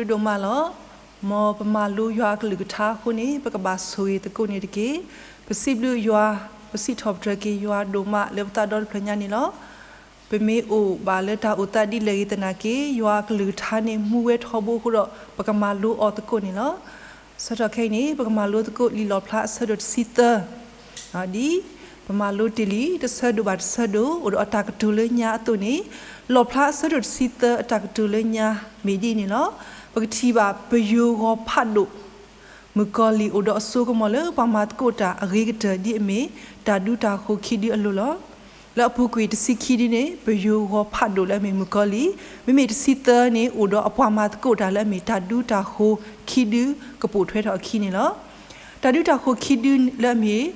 ဒိၣ်မးလီၤ. မ်ပမၤလိယွၤအကလုၢ်ကထါအဃိန့ၣ် ပကဘၣ်ဆိၣ်ဂ့ၤသကိးန့ၣ်တက့ၢ်. ပစံးဘျုးယွၤ, ပစံးထီၣ်ပတြၢၤက့ၤယွၤဒိၣ်မးလၢပသးဒီတဖျၢၣ်ညါန့ၣ်လီၤ. ပမ့ၢ်အိၣ်ဘၣ်လၢတၢ်အိၣ်သးဒ်လဲၣ်ဂ့ၤသနာ်က့ ယွၤအကလုၢ်ကထါန့ၣ်မူဝဲထီဘိအဃိဒီး ပကမၤလိအီၤသကိးန့ၣ်လီၤ. ဆၢကတီၢ်ခဲအံၤန့ၣ် ပကမၤလိသကိးလံာ်လီၣ်ဖျါအဆၢဒိၣ်တဆံသၢ ဒ်ပမၤလိတ့ၢ်လံ တဆၢဒိၣ်ဘၣ်တဆၢဒိၣ် အိၣ်ဒီးအတၢ်ကတိၤလၢညါအသိးန့ၣ်, လီၣ်ဖျါအဆၢဒိၣ်တဆံသၢ အတၢ်ကတိၤလၢညါမ့ၢ်ဒ်န့ၣ်လီၤ. ပကထံၣ်ဘၣ်ပယိၤဂီၤဖးဒိၣ် မုၣ်ကီၤလံၢ်အိၣ်ဒီးအစိကမီၤလၢပှၤမၤသကိးတၢ်အဂ့ၤကတၢၢ်ဒ်အမ့ၢ် တၢ်ဒူတၢ်ဃိၤခံဒုအလိၤလီၤ. လၢအပူၤကွံာ်တဆံခံဒုန့ၣ် ပယိၤဂီၤဖးဒိၣ်လၢအမ့ၢ်မုၣ်ကီၤလံၢ်, မ့မ့ၢ်တဆံသၢန့ၣ် အိၣ်ဒီးအပှၤမၤသကိးတၢ်လၢအမ့ၢ်တၢ်ဒူတၢ်ဃိၤခံဒုကပိာ်ထွဲထီၣ်အခံန့ၣ်လီၤ. တၢ်ဒူတၢ်ဃိၤခံဒုလၢအမ့ၢ်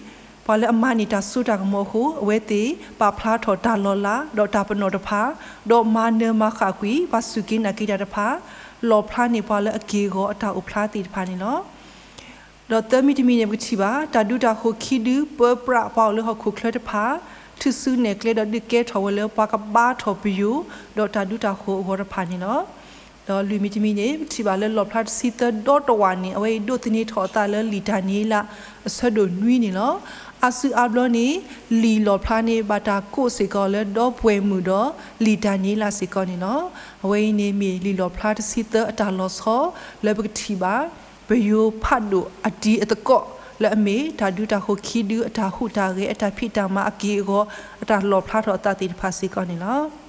ပှၤလၢအမၤန့ၢ်တၢ်စိတၢ်ကမီၤအဃိ အဝဲသ့ၣ်ပာ်ဖျါထီၣ်တၢ်လီၤလး ဒီးတၢ်ပနီၣ်တဖၣ်, ဒီးမၤနၢၤမၤဃၣ်ကွံာ် ပှၤစူၢ်က့ၤနာ်က့ၤတၢ်တဖၣ်, လီၣ်ဖျါန့ၢ်ပှၤလၢအက့ၢ်အဂီၤအတၢ်အိၣ်ဖျါသ့ၣ်တဖၣ်န့ၣ်လီၤ. ဒီးသၢမံၤတမံၤန့ၣ် ပကထံၣ်ဘၣ် တၢ်ဒူတၢ်ဃိၤခံဒု ပၢပြးပှၤအိၣ်လၢဟီၣ်ခိၣ်ချၢတဖၣ်, ထုးစုနဲၣ်ကျဲဒီးဒုးကဲထီၣ်ဝဲလၢပှၤကဘါထီၣ်ပယိၤ ဒီးတၢ်ဒူတၢ်ဃိၤအဂီၤတဖၣ်န့ၣ်လီၤ. ဒီးလွံၢ်မံၤတမံၤန့ၣ် ပထံၣ်ဘၣ်လၢလီၣ်ဖျါတဆံသၢဒီတဝာ်န့ၣ် အဝဲအံၤဒိးသန့ၤထီၣ်အသးလၢလံာ်တၢ်န့ၤလၢ် အဆၢဒိၣ်နွံန့ၣ်လီၤ. အါစုအါဘျီန့ၣ် လံာ်လီၣ်ဖျါန့ၣ် ဘၣ်တၢ်ကိးစ့ၢ်ကီးလၢဒီပုၢ်ဝဲၢ်မုၣ်ဒီးလံာ်တၢ်န့ၤလၢ်စ့ၢ်ကီးန့ၣ်လီၤ. အဝဲအံၤန့ၣ်မ့ၢ်လံာ်လီၣ်ဖျါတဆံသၢအတၢ်လီၤဆီ လၢပကထံၣ်ဘၣ် ပယိၤဖးဒိၣ်အတံၤအသကိးလၢအမ့ၢ် တၢ်ဒူတၢ်ဃိၤခံဒုအတၢ်ဟူးတၢ်ဂဲၤအတၢ်ဖံးတၢ်မၤအက့ၢ်အဂီၤ အတၢ်လီၣ်ဖျါထီၣ်အသးသ့ၣ်တဖၣ်စ့ၢ်ကီးန့ၣ်လီၤ.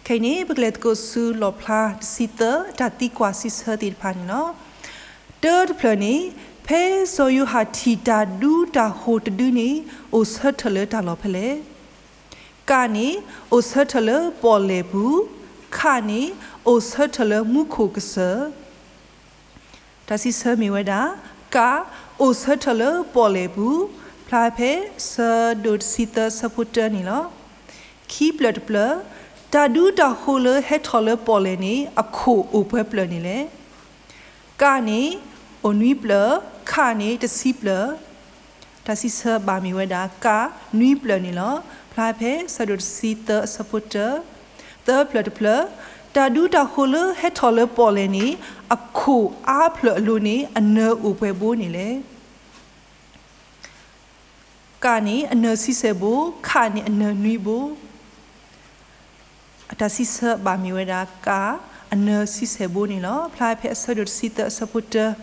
ခဲအံၤန့ၣ် ပကလဲၤသကိးဆူလီၣ်ဖျါတဆံသၢ တၢ်သံကွၢ်စံးဆၢသ့ၣ်တဖၣ်န့ၣ်လီၤ. တၢတဖျၢၣ်န့ၣ် ဖဲစီၤယိၤဟၣ်ထံၣ်တၢ်ဒူတၢ်ဃိၤတဒုန့ၣ် အိၣ်ဆၢထၢၣ်လၢတၢ်လီၢ်ဖဲလဲၣ်. ကန့ၣ် အိၣ်ဆၢထၢၣ်လၢပီၣ်လဲၣ်ပူၤ, ခန့ၣ် အိၣ်ဆၢထၢၣ်လၢမူခိၣ်ကစၢၢ် တၢ်စံးဆၢမ့ၢ်ဝဲဒၣ် က အိၣ်ဆၢထၢၣ်လၢပီၣ်လဲၣ်ပူၤ, ဖျါဖဲဆၢဒိၣ်တဆံသၢဆၢဖိတၢန့ၣ်လီၤ. ခံဖျၢၣ်တဖျၢၣ်, တၢ်ဒူတၢ်ဃိၤလၢဟဲထီၣ်လၢပီၣ်လဲၣ်န့ၣ် အခိၣ်အိၣ်ပှဲၤဖျၢၣ်န့ၣ်လဲၣ်. ကန့ၣ် အိၣ်နွံဖျၢၣ်, ခန့ၣ် တဆံဖျၢၣ် တၢ်စံးဆၢဘၣ်မ့ၢ်ဝဲဒၣ် က နွံဖျၢၣ်န့ၣ်လီၤ. ဖျါဖဲဆၢဒိၣ်တဆံသၢအဆၢဖိတၢ, သၢဖျၢၣ်တဖျၢၣ်, တၢ်ဒူတၢ်ဃိၤလၢဟဲထီၣ်လၢပီၣ်လဲၣ်န့ၣ် အခိၣ်အါဖျၢၣ်အလိၤန့ၣ် အနၢၤအိၣ်ပှဲၤဘိန့ၣ်လဲၣ်. ကန့ၣ် အနၢၤဆံဆဲၣ်ဘိ, ခန့ၣ် အနၢၤနွံဘိ အတၢ်စံးဆၢဘၣ်မ့ၢ်ဝဲဒၣ် က အနၢၤဆံဆဲၣ်ဘိန့ၣ်လီၤ. ဖျါဖဲအဆၢဒိၣ်တဆံသၢအဆၢဖိတၢ,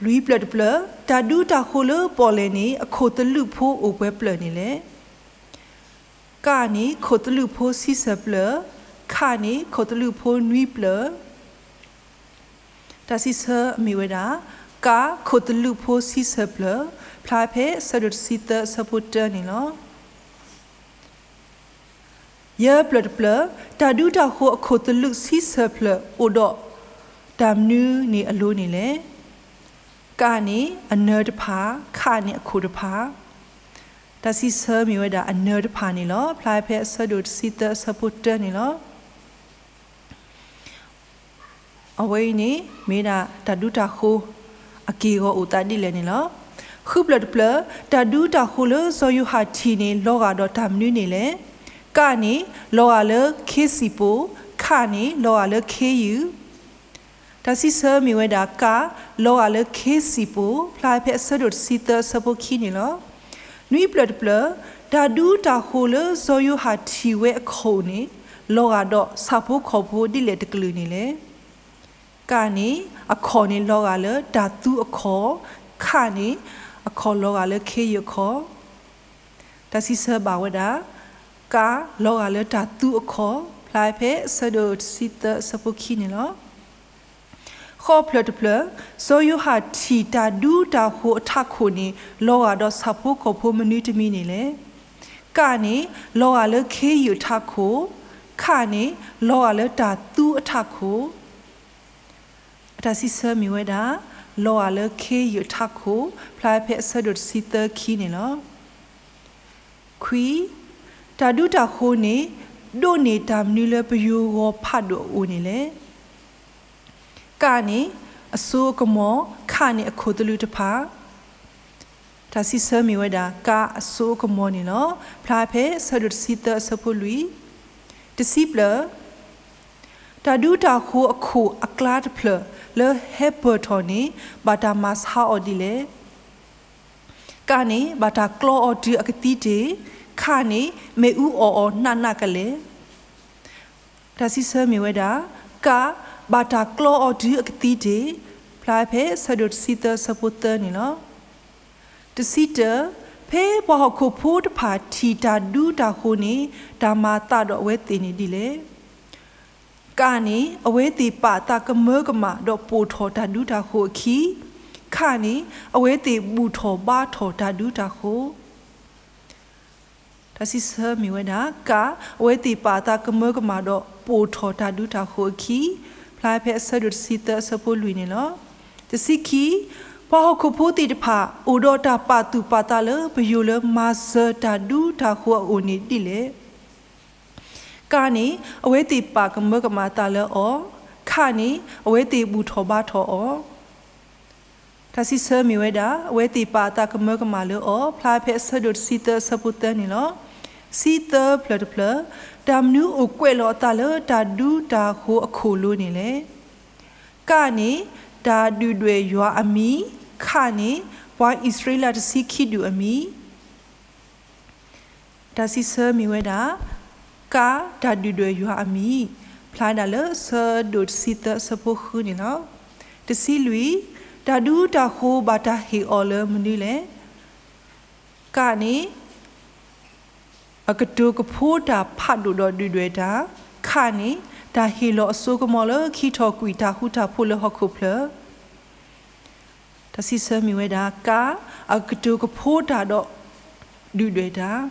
လွံၢ်ဖျၢၣ်တဖျၢၣ်, တၢ်ဒူတၢ်ဃိၤလၢပီၣ်လဲၣ်န့ၣ် အခိၣ်သလုးဖိအိၣ်ပှဲၤဖျၢၣ်န့ၣ်လဲၣ်. ကန့ၣ် ခိၣ်သလုးဖိဆံဆဲၣ်ဖျၢၣ်, ခန့ၣ် ခိၣ်သလုးဖိနွံဖျၢၣ် တၢ်စံးဆၢမ့ၢ်ဝဲဒၣ် က ခိၣ်သလုးဖိဆံဆဲၣ်ဖျၢၣ်, ဖျါဖဲဆၢဒိၣ်တဆံသၢအဆၢဖိတၢန့ၣ်လီၤ. ယဲၢ်ဖျၢၣ်တဖျၢၣ်, တၢ်ဒူတၢ်ဃိၤအခိၣ်သလုးဆံဆဲၣ်ဖျၢၣ်အိၣ်ဒီးတၢ်မနုၤန့ၣ်အလိၤန့ၣ်လဲၣ်. ကန့ၣ် အနၢၤတဖၣ်, ခန့ၣ် အခိၣ်တဖၣ်, တၢ်စံးဆၢမ့ၢ်ဝဲဒၣ်အနၢၤတဖၣ်န့ၣ်လီၤ. ဖျါဖဲအဆၢဒိၣ်တဆံသၢအဆၢဖိတၢန့ၣ်လီၤ. အဝဲအံၤန့ၣ် မ့ၢ်ဒၣ်တၢ်ဒူတၢ်ဃိၤ အက့ၢ်အဂီၤအိၣ်သးဒ်လဲၣ်န့ၣ်လီၤ. ဃုဖျၢၣ်တဖျၢၣ်, တၢ်ဒူတၢ်ဃိၤလၢစီၤယိၤဟၣ်ထံၣ်န့ၣ် လီၤဂာ်ဒီးတၢ်မနုၤန့ၣ်လဲၣ်. ကန့ၣ် လီၤဂာ်လၢခ့စံၣ်ပိၤ, ခန့ၣ် လီၤဂာ်လၢခ့ယုၢ် တၢ်စံးဆၢမ့ၢ်ဝဲဒၣ် က လီၤဂာ်လၢခ့စံၣ်ပိၤ ဖျါဖဲအဆၢဒိၣ်တဆံသၢအဆၢဖိခံန့ၣ်လီၤ. နွံဖျၢၣ်တဖျၢၣ်, တၢ်ဒူတၢ်ဃိၤလၢစီၤယိၤဟၣ်ထံၣ်ဝဲအခိၣ်န့ၣ် လီၤဂာ်ဒီးဆၣ်ဖိကီၢ်ဖိဒ်လဲၣ်တကလုာ်န့ၣ်လဲၣ်. ကန့ၣ် အခီၣ်န့ၣ်လီၤဂာ်လၢတၢ်သူအခီၣ်, ခန့ၣ် အခီၣ်လီၤဂာ်လၢခ့ယုၢ်အခီၣ် တၢ်စံးဆၢဘၣ်ဝဲဒၣ် က လီၤဂာ်လၢတၢ်သူအခီၣ် ဖျါဖဲအဆၢဒိၣ်တဆံသၢအဆၢဖိခံန့ၣ်လီၤ. ဃိးဖျၢၣ်တဖျၢၣ်, စီၤယိၤဟၣ်ထံၣ်တၢ်ဒူတၢ်ဃိၤအထးခိၣ်န့ၣ် လီၤဂာ်ဒီးဆၣ်ဖိကီၢ်ဖိမနုၤတမံၤန့ၣ်လဲၣ်. ကန့ၣ် လီၤဂာ်လၢခ့ယုၢ်အထးခိၣ်, ခန့ၣ် လီၤဂာ်လၢတၢ်သူအထးခိၣ် အတၢ်စံးဆၢမ့ၢ်ဝဲဒၣ် လီၤဂာ်လၢခ့ယုၢ်အထးခိၣ် ဖျါဖဲအဆၢဒိၣ်တဆံသၢခံန့ၣ်လီၤ. ခွံ, တၢ်ဒူတၢ်ဃိၤန့ၣ် ဒိးန့ၢ်တၢ်မနုၤလၢပယိၤဂီၤဖးဒိၣ်အအိၣ်န့ၣ်လဲၣ်. ကန့ၣ် အစိအကမီၤ, ခန့ၣ် အခိၣ်သလုးတဖၣ် တၢ်စံးဆၢမ့ၢ်ဝဲဒၣ် က အစိအကမီၤန့ၣ်လီၤ. ဖျါဖဲအဆၢဒိၣ်တဆံသၢအဆၢဖိလွံၢ်, တဆံဖျၢၣ် တၢ်ဒူတၢ်ဃိအခိၣ်အကျါတဖျၢၣ်လၢဟဲပၢၢ်ထီၣ်န့ၣ် ဘၣ်တၢ်မၤဆါအီၤဒ်လဲၣ်. က န့ၣ် ဘၣ်တၢ်ကျီအီၤတုၤအကသံတ့ၢ်. ခ န့ၣ် မ့ၣ်အူအီၣ်အီၤနးနးကလဲာ်. တၢ်စံးဆၢမ့ၢ်ဝဲဒၣ် က ဘၣ်တၢ်ကျီအီၤတုၤအကသံတ့ၢ်, ဖျါဖဲဆၢဒိၣ်တဆံသၢအဆၢဖိသၢန့ၣ်လီၤ. တဆံတၢ, ဖဲပှၤဟီၣ်ခိၣ်ဖိတဖၣ်ထံၣ်တၢ်ဒူတၢ်ဃိန့ၣ် တၢ်မၤသးဒီးအဝဲသ့ၣ်န့ၣ်ဒ်လဲၣ်. က န့ၣ် အဝဲသ့ၣ်ပာ်အသးကမၢကမၣ်ဒီးပိာ်ထီၣ်တၢ်ဒူတၢ်ဃိအခံ, ခ န့ၣ် အဝဲသ့ၣ်ဘူၣ်ထီၣ်ဘါထီၣ်တၢ်ဒူတၢ်ဃိ. တၢ်စံးဆၢမ့ၢ်ဝဲဒၣ် က အဝဲသ့ၣ်ပာ်အသးကမၢကမၣ်ဒီးပိာ်ထီၣ်တၢ်ဒူတၢ်ဃိအခံ, ဖျါဖဲအဆၢဒိၣ်တဆံသၢအဆၢဖိလွံၢ်န့ၣ်လီၤ. တဆံခံ, ပှၤဟီၣ်ခိၣ်ဖိသ့ၣ်တဖၣ် အိၣ်ဒီးတၢ်ပာ်သူၣ်ပာ်သးလၢပယိၤလၢမၤစၢၤတၢ်ဒူတၢ်ဃိအအိၣ်န့ၣ်ဒ်လဲၣ်. က န့ၣ် အဝဲသ့ၣ်ပာ်ကမၢကမၣ်အသးလၢအီၤ, ခ န့ၣ် အဝဲသ့ၣ်ဘူၣ်ထီၣ်ဘါထီၣ်အီၤ. တၢ်စံးဆၢမ့ၢ်ဝဲဒၣ် အဝဲသ့ၣ်ပာ်အသးကမၢကမၣ်လၢအီၤ, ဖျါဖဲအဆၢဒိၣ်တဆံသၢအဆၢဖိသၢန့ၣ်လီၤ. တဆံသၢဖျၢၣ်တဖျၢၣ်, တၢ်မနုၤအိၣ်ကွဲးလီၤအသးလၢတၢ်ဒူတၢ်ဃိအခိၣ်လိၤန့ၣ်လဲၣ်. က န့ၣ် တၢ်ဒုၣ်ဒွဲၣ်ယွၤအမံၤ, ခ န့ၣ် ပှၤအံၣ်စရ့လးတဆံခံဒူၣ်အမံၤ. တၢ်စံးဆၢမ့ၢ်ဝဲဒၣ် က တၢ်ဒုၣ်ဒွဲၣ်ယွၤအမံၤ, ဖျါဒၣ်လၢဆၢဒိၣ်တဆံသၢအဆၢဖိဃုန့ၣ်လီၤ. တဆံလွံၢ်, တၢ်ဒူတၢ်ဃိဘၣ်တၢ်ဟ့ၣ်အီၤလၢမနုၤလဲၣ်. က န့ၣ် အကတိၤကဖိတၢ်ဖးဒိၣ်ဒီးဒုၣ်ဒွဲၣ်တၢ်, ခ န့ၣ် တၢ်ဟ့ၣ်လီၤအစိကမီၤလၢခံထီၣ်ကွံာ်တၢ်ဃူတၢ်ဖိးလၢဟီၣ်ခိၣ်ဖျၢၣ်. တၢ်စံးဆၢမ့ၢ်ဝဲဒၣ် က အကတိၤကဖိတၢ်ဒီးဒုၣ်ဒွဲၣ်တၢ်.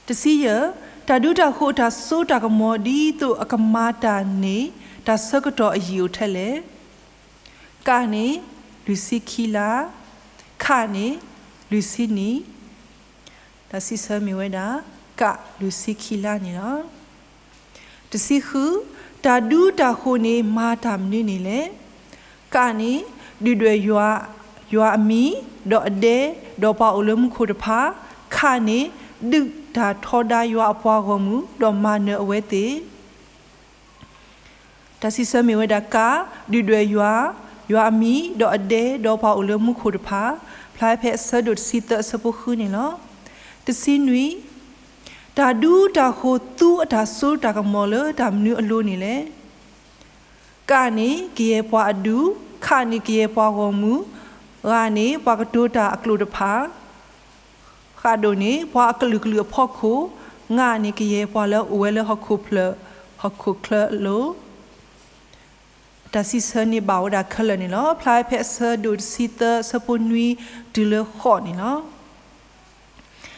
တဆံယဲၢ်, တၢ်ဒူတၢ်ဃိအတၢ်စိတၢ်ကမီၤဒ်သိးအကမၤတၢ်န့ၣ် တၢ်ဆၢကတီၢ်အယံာ်အိၣ်ထဲလဲၣ်. က န့ၣ် လွံၢ်ဆံခံလါ, ခ န့ၣ် လွံၢ်ဆံနံၣ်. တၢ်စံးဆၢမ့ၢ်ဝဲဒၣ် က လွံၢ်ဆံခံလါန့ၣ်လီၤ. တဆံဃု, တၢ်ဒူတၢ်ဃိန့ၣ်မၤတၢ်မနုၤန့ၣ်လဲၣ်. က န့ၣ် ဒုၣ်ဒွဲၣ်ယွၤ, ယွၤအမံၤ, ဒီးအဒဲ, ဒီးပှၤအိၣ်လၢမူခိၣ်တဖၣ်, ခ န့ၣ် ဒုးတၢ်ထီဒါယွၤအပှၤဂီၢ်မုၢ် ဒီးမၤနၢၤအဝဲသ့ၣ်. တၢ်စံးဆၢမ့ၢ်ဝဲဒၣ် က ဒုၣ်ဒွဲၣ်ယွၤ, ယွၤအမံၤ, ဒီးအဒဲ, ဒီးပှၤအိၣ်လၢမူခိၣ်တဖၣ်, ဖျါဖဲအဆၢဒိၣ်တဆံသၢအဆၢဖိဃုန့ၣ်လီၤ. တဆံနွံ, တၢ်ဒူတၢ်ဃိသူအတၢ်စိတၢ်ကမီၤလၢတၢ်မနုၤအလိၤန့ၣ်လဲၣ်. က န့ၣ် ကယဲၢ်ပှၤအဒူၣ်, ခ န့ၣ် ကယဲၢ်ပှၤဂီၢ်မုၢ်, ဂ န့ၣ် ပှၤကတိၤတၢ်အကျိာ်တဖၣ်, ဃ ဒိၣ်န့ၣ် ပှၤအကလုာ်ကလုာ်အဖီခိၣ်, င န့ၣ် ကယဲၢ်ပှၤလၢအိၣ်ဝဲလၢဟီၣ်ခိၣ်ဖျၢၣ် ဟီၣ်ခိၣ်ချၢအလိၤ. တၢ်စံးဆၢန့ၣ်ဘၣ်ဝဲဒၣ်ခဲလၢာ်န့ၣ်လီၤ. ဖျါဖဲအဆၢဒိၣ်တဆံသၢအဆၢဖိနွံတုၤလၢဃိးန့ၣ်လီၤ.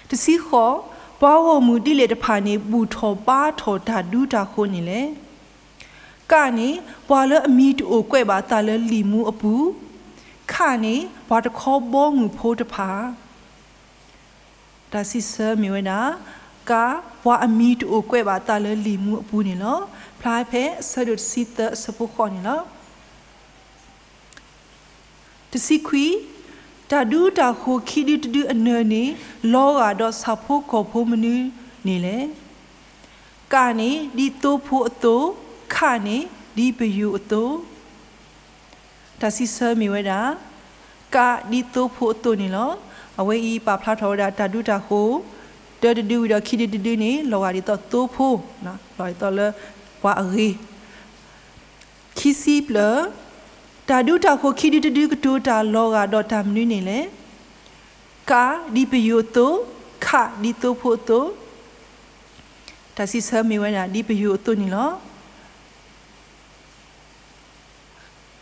တဆံဃိး, ပှၤဂီၢ်မုၢ်ဒ်လဲၣ်တဖၣ်န့ၣ် ဘူၣ်ထီၣ်ဘါထီၣ်တၢ်ဒူတၢ်ဃိန့ၣ်လဲၣ်. က န့ၣ် ပှၤလၢအမံၤတအိၣ်ကွဲးဘၣ်အသးလၢလံာ်မူအပူၤ, ခ န့ၣ် ပှၤတခီဘီမုၢ်ဖိတဖၣ်. တၢ်စံးဆၢမ့ၢ်ဝဲဒၣ် က ပှၤအမံၤတအိၣ်ကွဲးဘၣ်အသးလၢလံာ်မူအပူၤန့ၣ်လီၤ. ဖျါဖဲအဆၢဒိၣ်တဆံသၢအဆၢဖိဃိးန့ၣ်လီၤ. တဆံခွံ, တၢ်ဒူတၢ်ဃိခံဒုတဒုအနၢၤန့ၣ် လီၤဂာ်ဒီးဆၣ်ဖိကီၢ်ဖိမနုၤန့ၣ်လဲၣ်. က န့ၣ် ဒ်သိဖိအသိး, ခ န့ၣ် ဒ်ပယိၤအသိး. တၢ်စံးဆၢမ့ၢ်ဝဲဒၣ် က ဒ်သိဖိအသိးန့ၣ်လီၤ. အဝဲအံၤပာ်ဖျါထီၣ်ဝဲဒၣ်တၢ်ဒူတၢ်ဃိ တၢတဒုဝံၤဒီးခံဒုတဒုန့ၣ် လီၤဂာ်ဒ်သိးသိဖိ, လီၤဂာ်ဒ်သိးလၢပှၤအဂ့ၤ. ခံဆံဖျၢၣ်, တၢ်ဒူတၢ်ဃိခံဒုတဒုကတိၤတၢ်လီၤဂာ်ဒီးတၢ်မနုၤန့ၣ်လဲၣ်. က ဒ်ပယိၤအသိး, ခ ဒ်သိဖိအသိး. တၢ်စံးဆၢမ့ၢ်ဝဲဒၣ် ဒ်ပယိၤအသိးန့ၣ်လီၤ.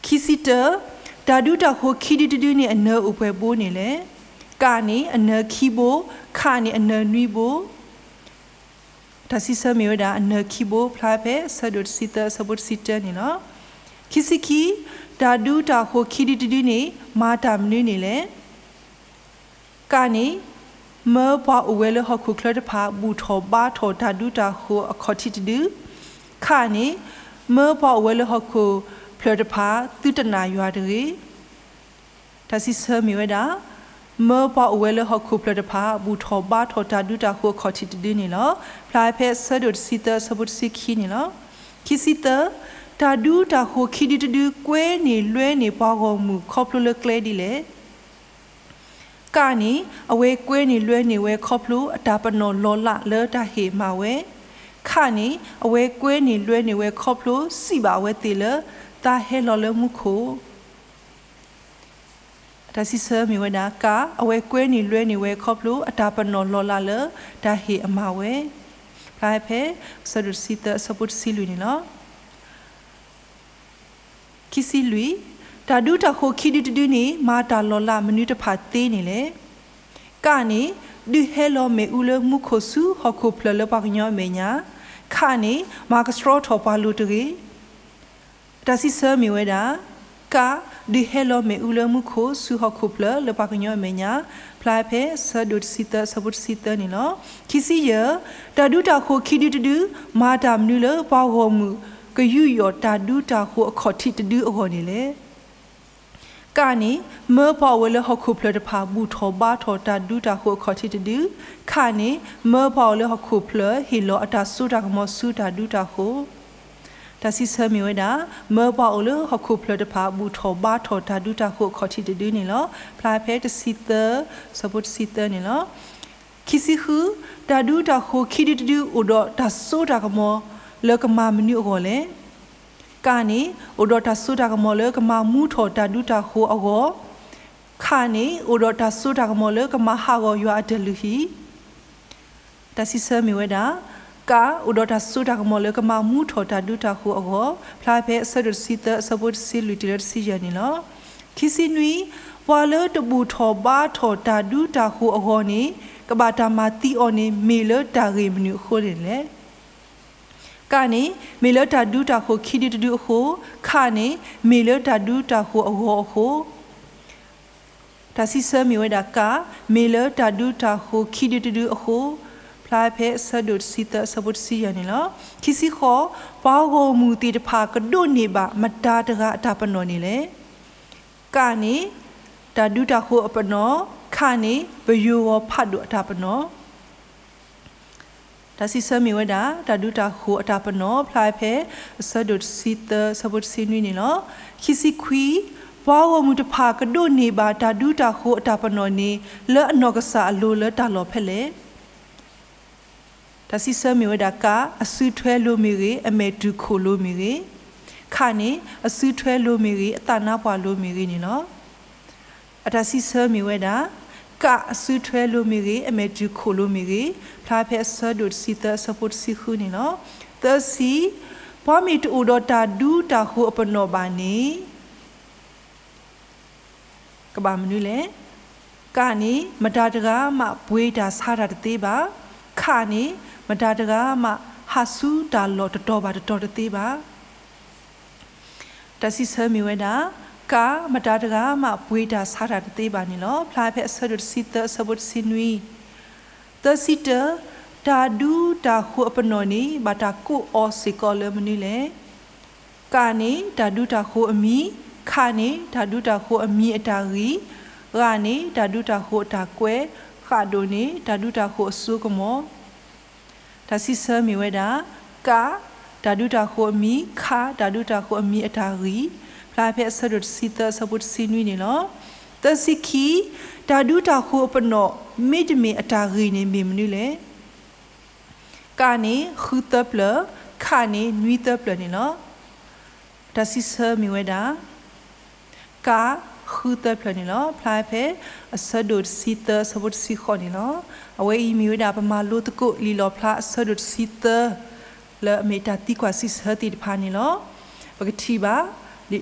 ခံဆံတၢ, တၢ်ဒူတၢ်ဃိခံဒုတဒုန့ၣ် အနၢၤအိၣ်ပှဲၤဘိန့ၣ်လဲၣ်. က န့ၣ် အနၢၤခံဘိ, ခ န့ၣ် အနၢၤနွံဘိ. တၢ်စံးဆၢမ့ၢ်ဝဲဒၣ် အနၢၤခံဘိ ဖျါဖဲဆၢဒိၣ်တဆံသၢ အဆၢဖိတဆံတၢန့ၣ်လီၤ. ခံဆံခံ, တၢ်ဒူတၢ်ဃိခံဒုတဒုန့ၣ် မၤတၢ်မနုၤန့ၣ်လဲၣ်. က န့ၣ် မၢပှၤအိၣ်ဝဲလၢဟီၣ်ခိၣ်ချၢတဖၣ် ဘူၣ်ထီၣ်ဘါထီၣ်တၢ်ဒူတၢ်ဃိအခီၣ်ထံးတဒု, ခ န့ၣ် မၢပှၤအိၣ်ဝဲလၢဟီၣ်ခိၣ်ဖျၢၣ်တဖၣ် သုတနာ်ယွၤတဂ့ၤ. တၢ်စံးဆၢမ့ၢ်ဝဲဒၣ် မၢပှၤအိၣ်ဝဲလၢဟီၣ်ခိၣ်ဖျၢၣ်တဖၣ် ဘူၣ်ထီၣ်ဘါထီၣ်တၢ်ဒူတၢ်ဃိအခီၣ်ထံးတဒုန့ၣ်လီၤ. ဖျါဖဲဆၢဒိၣ်တဆံသၢ အဆၢဖိတဆံခံန့ၣ်လီၤ. ခံဆံသၢ, တၢ်ဒူတၢ်ဃိးခံဒုတဒု ကွဲန့ၢ်လွဲန့ၢ်ပှၤဂီၢ်မုၢ်ခီဖျိလၢကျဲဒ်လဲၣ်. က န့ၣ် အဝဲကွဲန့ၢ်လွဲန့ၢ်ဝဲခီဖျိအတၢ်ပနီၣ်လီၤလးလၢတၢ်ဟ့ၣ်အမၤဝဲ, ခ န့ၣ် အဝဲကွဲန့ၢ်လွဲန့ၢ်ဝဲခီဖျိစံးဘၣ်အဝဲသ့ၣ်လၢ သးဟဲလီၤလၢမူခိၣ် တၢ်စံးဆၢမ့ၢ်ဝဲဒၣ် က အဝဲကွဲန့ၢ်လွဲန့ၢ်ဝဲခီဖျိအတၢ်ပနီၣ်လီၤလးလၢတၢ်ဟ့ၣ်အမၤဝဲ, ဖျါဖဲ အဆၢဒိၣ်တဆံသၢ အဆၢဖိတဆံလွံၢ်န့ၣ်လီၤ. ခံဆံလွံၢ်, တၢ်ဒူတၢ်ဃိးခံဒုတဒုန့ၣ် မၤတၢ်လီၤလးမနုၤတဖၣ်သ့န့ၣ်လဲၣ်. က န့ၣ် ဒုးဟဲလီၤမ့ၣ်အူလၢမူခိၣ်ဆူဟီၣ်ခိၣ်ဖျၢၣ်လၢပှၤကညီအမဲာ်ညါ, ခ န့ၣ် မၤကဆှီထီၣ်ပှၤလိၤတဂ့ၤ. တၢ်စံးဆၢမ့ၢ်ဝဲဒၣ် က ဒုးဟဲလီၤမ့ၣ်အူလၢမူခိၣ်ဆူဟီၣ်ခိၣ်ဖျၢၣ်လၢပှၤကညီအမဲာ်ညါ, ဖျါဖဲအဆၢဒိၣ်တဆံသၢ အဆၢဖိတဆံသၢန့ၣ်လီၤ. ခံဆံယဲၢ်, တၢ်ဒူတၢ်ဃိးခံဒုတဒု မၤတၢ်မနုၤလၢပှၤဂီၢ်မုၢ်ကယူးယီၣ်တၢ်ဒူတၢ်ဃိးအခီၣ်ထံးတဒုအဂီၢ်န့ၣ်လဲၣ်. က န့ၣ် မၢပှၤအိၣ်ဝဲလၢဟီၣ်ခိၣ်ဖျၢၣ်တဖၣ်ဘူၣ်ထီၣ်ဘါထီၣ်တၢ်ဒူတၢ်ဃိးအခီၣ်ထံးတဒု, ခ န့ၣ် မၢပှၤအိၣ်လၢဟီၣ်ခိၣ်ဖျၢၣ်ဟ့ၣ်လီၤအတၢ်စိတၢ်ကမီၤဆူတၢ်ဒူတၢ်ဃိး တၢ်စံးဆၢမ့ၢ်ဝဲဒၣ် မၢပှၤအိၣ်လၢဟီၣ်ခိၣ်ဖျၢၣ်တဖၣ်ဘူၣ်ထီၣ်ဘါထီၣ်တၢ်ဒူတၢ်ဃိးအခီၣ်ထံးတဒုန့ၣ်လီၤ. ဖျါဖဲတဆံသၢ အဆၢဖိတဆံသၢန့ၣ်လီၤ. ခံဆံဃု, တၢ်ဒူတၢ်ဃိးခံဒုတဒု အိၣ်ဒီးတၢ်စိတၢ်ကမီၤလၢကမၤမနုၤအဂီၢ်လဲၣ်. က န့ၣ် အိၣ်ဒီးတၢ်စိတၢ်ကမီၤလၢကမၤမူထီၣ်တၢ်ဒူတၢ်ဃိးအဂီၢ်, ခ န့ၣ် အိၣ်ဒီးတၢ်စိတၢ်ကမီၤလၢကမၤဟးဂီၤယွၤအတၢ်လုၢ်ဟံၣ် တၢ်စံးဆၢမ့ၢ်ဝဲဒၣ် က အိၣ်ဒီးတၢ်စိတၢ်ကမီၤလၢကမၤမူထီၣ်တၢ်ဒူတၢ်ဃိးအဂီၢ်, ဖျါဖဲအဆၢဒိၣ်တဆံသၢ အဆၢဖိတဆံလွံၢ်တုၤလၢတဆံယဲၢ်န့ၣ်လီၤ. ခံဆံနွံ, ပှၤလၢတဘူၣ်ထီၣ်ဘါထီၣ်တၢ်ဒူတၢ်ဃိးအဂီၢ်န့ၣ် ကဘၣ်တၢ်မၤသံအီၤန့ၣ် မ့ၢ်လၢတၢ်ဂ့ၢ်မနုၤအဃိလဲၣ်. က န့ၣ် မ့ၢ်လၢတၢ်ဒူတၢ်ဃိးခံဒုတဒုအဃိ, ခ န့ၣ် မ့ၢ်လၢတၢ်ဒူတၢ်ဃိးအဂီၢ်အဃိ တၢ်စံးဆၢမ့ၢ်ဝဲဒၣ် က မ့ၢ်လၢတၢ်ဒူတၢ်ဃိးခံဒုတဒုအဃိ, ဖျါဖဲအဆၢဒိၣ်တဆံသၢ အဆၢဖိတဆံယဲၢ်န့ၣ်လီၤ. ခံဆံဃိး, ပှၤဂီၢ်မုၢ်သ့ၣ်တဖၣ်ကဒိးန့ၢ်ဘၣ်မတၤတဂၤအတၢ်ပနီၣ်န့ၣ်လဲၣ်. က န့ၣ် တၢ်ဒူတၢ်ဃိးအပနီၣ်, ခ န့ၣ် ပယိၤဂီၤဖးဒိၣ်အတၢ်ပနီၣ် တၢ်စံးဆၢမ့ၢ်ဝဲဒၣ် တၢ်ဒူတၢ်ဃိးအတၢ်ပနီၣ် ဖျါဖဲအဆၢဒိၣ်တဆံသၢ အဆၢဖိတဆံနွံန့ၣ်လီၤ. ခံဆံခွံ, ပှၤဂီၢ်မုၢ်တဖၣ်ကဒိးန့ၢ်ဘၣ်တၢ်ဒူတၢ်ဃိးအတၢ်ပနီၣ်န့ၣ် လၢအနီၢ်ကစၢ်အလိၤလၢတၢ်လီၢ်ဖဲလဲၣ်. တၢ်စံးဆၢမ့ၢ်ဝဲဒၣ် က အစုထွဲလိၤမ့ၢ်ဂ့ၤ, အမဲာ်တူၢ်ခိၣ်လိၤမ့ၢ်ဂ့ၤ, ခ န့ၣ် အစုထွဲလိၤမ့ၢ်ဂ့ၤ, အသးနါပှၢ်လိၤမ့ၢ်ဂ့ၤန့ၣ်လီၤ. အတၢ်စံးဆၢမ့ၢ်ဝဲဒၣ် က အစုထွဲလိၤမ့ၢ်ဂ့ၤ, အမဲာ်တူၢ်ခိၣ်လိၤမ့ၢ်ဂ့ၤ, ဖျါဖဲအဆၢဒိၣ်တဆံသၢ အဆၢဖိတဆံဃုန့ၣ်လီၤ. သၢဆံ, ပှၤမ့ၢ်တအိၣ်ဒီးတၢ်ဒူတၢ်ဃိးအပနီၣ်ဘၣ်န့ၣ် ကဘၣ်မနုၤလဲၣ်. က န့ၣ် မတၤတဂၤမးပှ့ၤတၢ်ဆါတၢ်တသ့ဘၣ်. ခ န့ၣ် မတၤတဂၤမးဟးဆူတၢ်လီၢ်တတီၤဘၣ်တတီၤတသ့ဘၣ်. တၢ်စံးဆၢမ့ၢ်ဝဲဒၣ် က မတၤတဂၤမးပှ့ၤတၢ်ဆါတၢ်တသ့ဘၣ်န့ၣ်လီၤ. ဖျါဖဲအဆၢဒိၣ်တဆံသၢ အဆၢဖိတဆံနွံ သၢဆံတၢ, တၢ်ဒူတၢ်ဃိးအပနီၣ်န့ၣ် ဘၣ်တၢ်ကိးအီၤစ့ၢ်ကီးလၢမနုၤလဲၣ်. က န့ၣ် တၢ်ဒူတၢ်ဃိးအမံၤ, ခ န့ၣ် တၢ်ဒူတၢ်ဃိးအမံၤအတၢ်ဂံၢ်, ဂ န့ၣ် တၢ်ဒူတၢ်ဃိးအတၢ်ကွဲး, ဃ ဒိၣ်န့ၣ် တၢ်ဒူတၢ်ဃိးအစိကမီၤ တၢ်စံးဆၢမ့ၢ်ဝဲဒၣ် က တၢ်ဒူတၢ်ဃိးအမံၤ, ခ တၢ်ဒူတၢ်ဃိးအမံၤအတၢ်ဂံၢ်, ဖျါဖဲအဆၢဒိၣ်တဆံသၢ အဆၢဖိတဆံနွံန့ၣ်လီၤ. သၢဆံခံ, တၢ်ဒူတၢ်ဃိးအပနီၣ် မ့တမ့ၢ်အတၢ်ဂံၢ်န့ၣ်မ့ၢ်မနုၤလဲၣ်. က န့ၣ် ဃုသၢဖျၢၣ်, ခ န့ၣ် နွံသၢဖျၢၣ်န့ၣ်လီၤ. တၢ်စံးဆၢမ့ၢ်ဝဲဒၣ် က ဃုသၢဖျၢၣ်န့ၣ်လီၤ. ဖျါဖဲအဆၢဒိၣ်တဆံသၢ အဆၢဖိတဆံဃိးန့ၣ်လီၤ. အဝဲအံၤမ့ၢ်ဝဲဒၣ်ပမၤလိသကိးလံာ်လီၣ်ဖျါအဆၢဒိၣ်တဆံသၢ လၢအမ့ၢ်တၢ်သံကွၢ်စံးဆၢသ့ၣ်တဖၣ်န့ၣ်လီၤ. ပကထံၣ်ဘၣ် လံာ်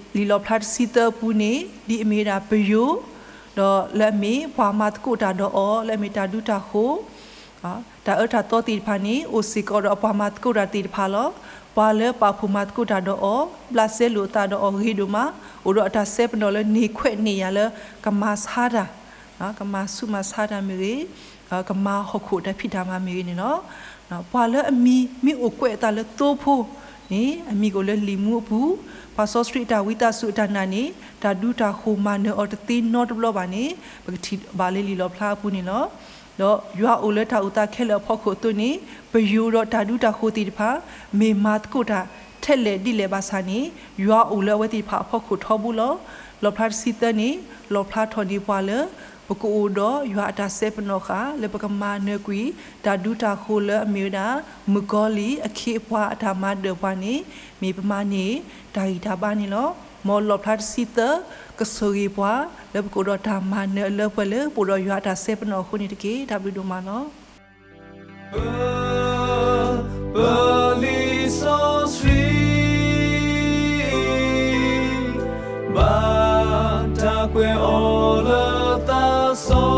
လီၣ်ဖျါတဆံသၢအပူၤန့ၣ် ဒ်အမ့ၢ်ဝဲဒၣ်ပယိၤ ဒီးလၢအမ့ၢ်ပှၤမၤသကိးတၢ်ဒီးအီၤ လၢအမ့ၢ်တၢ်ဒူတၢ်ဃိး တၢ်အၢတၢ်သီသ့ၣ်တဖၣ်န့ၣ် အိၣ်စ့ၢ်ကီးဒီးအပှၤမၤသကိးတၢ်သ့ၣ်တဖၣ်လီၤ. ပှၤလၢပာ်ဖှိၣ်မၤသကိးတၢ်ဒီးအီၤ ဘျးစဲလိာ်အသးဒီးအီၤဂ့ၤဒိၣ်မး အိၣ်ဒီးအတၢ်စဲပနီၣ်လၢန့ၢ်ခွဲးန့ၢ်ယာ်လၢ ကမၤဆါတၢ် ကမၤဆူးမၤဆါတၢ်မ့ၢ်ဂ့ၤ ကမၤဟီၣ်ခိၣ်တၢ်ဖံးတၢ်မၤမ့ၢ်ဂ့ၤန့ၣ်လီၤ. ပှၤလၢအမံၤမ့ၢ်အိၣ်ကွဲးအသးလၢသိဖိန့ၣ် အမံၤကအိၣ်လၢလံာ်မူအပူၤ ပှၤစီဆှံအတၢ်ဝံသးစူၤအတၢ်နာ်န့ၣ် တၢ်ဒူတၢ်ဃိးမၤနၢၤအီၤတသ့နီတဘျီဘၣ်န့ၣ် ပကထံၣ်ဘၣ်လၢလံာ်လီၣ်ဖျါအပူၤန့ၣ်လီၤ. ဒီးယွၤအိၣ်လၢတၢ်အိၣ်သးခဲလၢာ်အဖီခိၣ်အသိးန့ၣ် ပယိၤဒီးတၢ်ဒူတၢ်ဃိးသ့ၣ်တဖၣ် မ့ၢ်မၤသကိးတၢ် ထဲလဲၣ်ဒ်လဲၣ်ဘၣ်ဆၣ်န့ၣ် ယွၤအိၣ်လၢအဝဲသ့ၣ်တဖၣ်အဖီခိၣ်ထီဘိလီၤ. လီၣ်ဖျါတဆံသၢန့ၣ် လီၣ်ဖျါထီၣ်န့ၢ်ပှၤလၢ ပကအိၣ်ဒီးယွၤအတၢ်စဲပနီၣ်ဃာ် လၢပကမၤနၢၤကွံာ် တၢ်ဒူတၢ်ဃိၤလၢအမ့ၢ်ဝဲဒၣ် မုၣ်ကီၤလံၢ်အခ့အပှၤအတၢ်မၤဒၢၣ်ပှၤန့ၣ် မ့ၢ်ပမၤန့ၢ်တၢ်ဂံၢ်တၢ်ဘါန့ၣ်လီၤ. မ်လီၣ်ဖျါတဆံသၢ ကဆိၣ်ဂ့ၤပှၤ လၢပကအိၣ်ဒီးတၢ်မၤနၢၤအလၢပှဲၤလၢ ပအိၣ်ဒီးယွၤအတၢ်စဲပနီၣ်အဃိန့ၣ်တက့ၢ်. တၢ်ဘျုးဒိၣ်မးလီၤ. ပ, ပလံာ်စီဆှံ ဘၣ်တၢ်ကွဲးအီၤလၢသးစီ